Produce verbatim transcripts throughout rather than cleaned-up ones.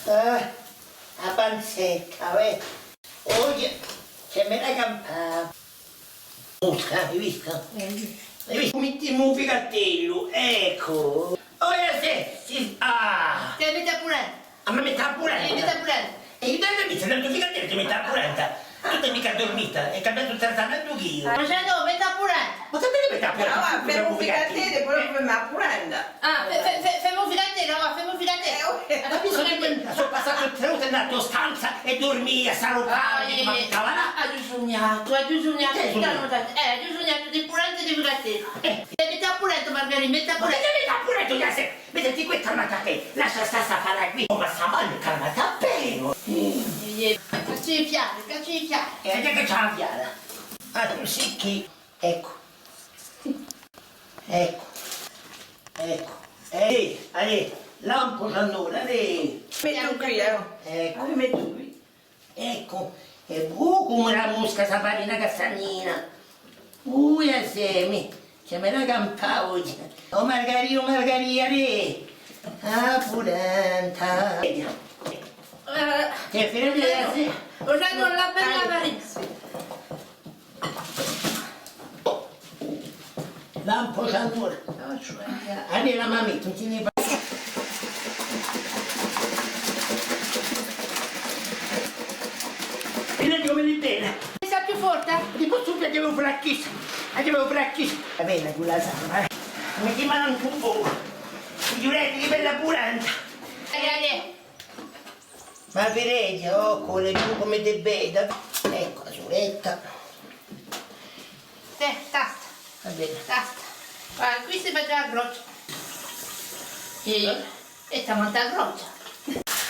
Ah, a panzetta, uè. Oghje, chì mi la campava. Musca, hai vistu? Eh, hai vistu? Hai vistu? Mettimu u figatellu, eccu. Oghje sì, sì, ah! Ti metti a pulenta. Ah, mi mettu a pulenta? Eh, metti a pulenta. È eiu tantu mi sò tantu figatellu, ti mettu a pulenta. Tù t'hai micca durmita, hai cambiatu u trattamento chì eiu. Ma sè nò, metti a pulenta. Ma chì ti metti a pulenta? Ah, femu u figatellu, poi femu a pulenta. Ah, femu u figatellu, allora, femu u figatellu. Eh, ok. Ma mi sò passatu tre ore in a to stanza è durmia, sarò... Ah, eh, eh. Ma chì cavolo? Aghju sugnatu, aghju sugnatu, eh, aghju sugnatu di pulenta è di figatellu. Eh. Metti a pulenta, Margarì, metti a pulenta. Ma chì metti a pulenta, Ghjasè? Mettiti quì, calmati appena. Lascia stà sta fala quì. Oh, ma sta male, calmati appena. Eh, eh, caccia i fiali, caccia i fiali. Eh, chì ci hè a fiala? Ah, tù sì chì. Eccu. Eccu. Eccu. Eh, allez, lampu, Giannora, allez. Mettu quì, eh. Eccu. Mi mettu quì. Eccu. È buh, cum'è una musca, si pare una cassanina. Ui, a semi, chì mi la campava oghje. O Margarì, o Margarì, allez. A pulenta. Eh, chì fine di... O Giannò, la bella Marisa. Lampu, Giannora. Allez, la mamma, tù ti ne vai. Vedi cumu hè bella. Sta più forte? Ti possu fà, ti devu fà a chissa. Ti devu fà a chissa. Va bè, quella sana, eh. Mi manca un pocu. Figliuletta, chì bella pulenta. Allez, allez. Ma vedete, oh, quale più cum'edda hè bella. Eccu, a suretta. Tè, tasta. Va bè. Tasta. Guarda, quì si vede a croce. È, eh? È t'hà mantu a croce.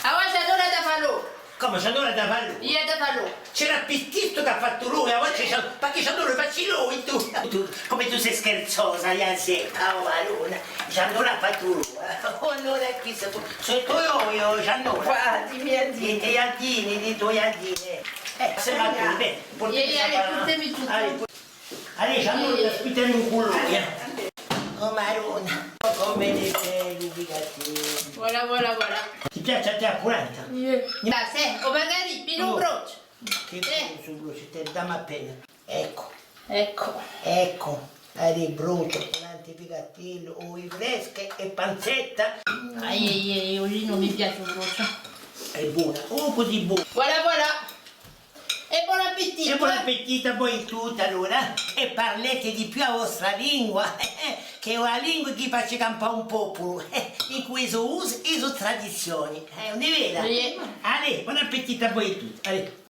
Allora ci hè l'ora da fà l'ovu. Cumu, ci hè l'ora da fà l'ovu? Iè, da fà l'ovu. C'era piuttostu chì hà fattu l'ovu, a voce c'è, ma chì ci hè l'ora, facci l'ovu, tù. Tù, cumu tù sì scherzosa, Ghjaseppa, oh Maronna. Ci hè l'ora hà fattu l'ovu. Oh, allora quì sò, sò i to ovi, Giannora. Guarda, i me ghjardini. I, i ghjardini, i to ghjardini. Eh, semu à dui, bè, purtemu... Iè, iè, allez, purtemi tuttu. Allez, Giannora, aspittimu cù l'ovi, eh. Oh Maronna, cumu hè bellu, figliuletta. Voilà, voilà, voilà. Ti piace à tè a pulenta? Iè. Ma sè, o Margarì, pigliu un brociu. Chì... Eh. Brociu, brociu, tè, dammi appena. Eccu. Eccu. Eccu. Allez, brociu, pulenta, figatellu, ovi freschi è panzetta. Ai, ai, ai, oghje ùn mi piace u brociu. Hè bona. Oh, cusì bona. Voilà, voilà. È bon appetito, eh. È bon appetito à voi tutti, allora. È parlete di più a vostra lingua, chì hè a lingua chì face campà un populu, incù i so usi è i so tradizioni. Eh, ùn hè vera? Iè. Allez, bon appetito à voi tutti. Allez.